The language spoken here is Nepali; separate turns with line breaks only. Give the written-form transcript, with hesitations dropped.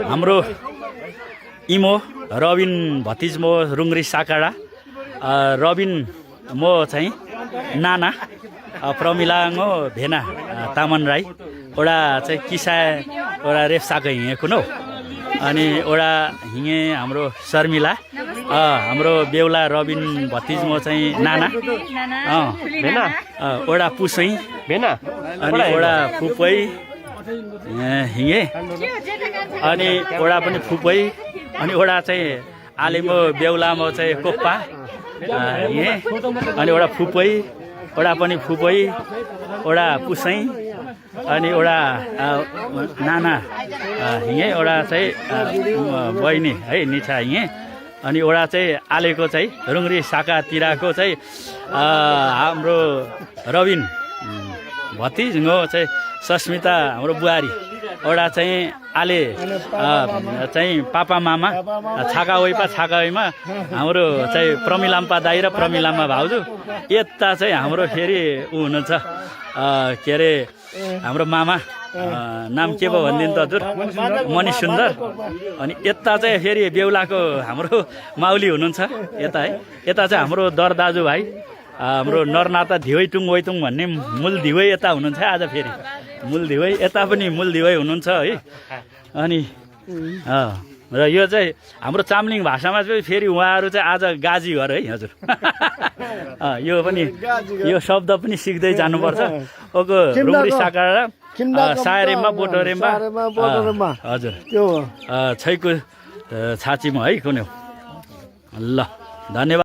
हाम्रो इमो रबिन भतिज म रुङ्ग्री साकाडा रबिन म चाहिँ नाना प्रमिला म भेना तामन राई ओडा चाहिँ किसा ओडा रेप्साको हिँडेको नौ अनि ओडा हिँडे हाम्रो शर्मिला हाम्रो बेहुला रबिन भतिज म चाहिँ नाना भेना ओडा पुसै भेना अनि ओडा फुपै हिँडे अनि ओडा पनि फुपै अनि ओडा चाहिँ आले म बेहुला म चाहिँ कोप्पा हिँडे अनि ओडा फुपै ओडा पनि फुपै ओडा पुसै अनि ओडा नाना हिँडे ओडा चाहिँ बहिनी है निछा हिँडे अनि ओडा चाहिँ आलेको चाहिँ रुङ्ग्री साकातिरको चाहिँ हाम्रो रबिन भतिज म चाहिँ सस्मिता हाम्रो बुहारी ओडा चाहिँ आले चाहिँ पापा मामा छाकावैमा हाम्रो चाहिँ प्रमिलाम्पा दाई र प्रमिलाम्पा भाउजू यता चाहिँ हाम्रो फेरि ऊ हुनुहुन्छ के अरे हाम्रो मामा नाम के भयो भनिदिनु त हजुर मनिष सुन्दर अनि यता चाहिँ फेरि बेहुलाको हाम्रो माउली हुनुहुन्छ यता है यता चाहिँ हाम्रो दर दाजुभाइ हाम्रो नरनाता धिवैटुङ वैटुङ भन्ने मूल धिवै यता हुनुहुन्छ आज फेरि मूल धिवै यता पनि मूल धिवै हुनुहुन्छ है अनि र यो चाहिँ हाम्रो चाम्लिङ भाषामा चाहिँ फेरि उहाँहरू चाहिँ आज गाजी घर है हजुर यो पनि यो शब्द पनि सिक्दै जानुपर्छ ओको रुङ्ग्री साकाडा सायरेम्बा बोटोरेम्बा हजुर त्यो छैको छाचीमा है कुनै ल धन्यवाद।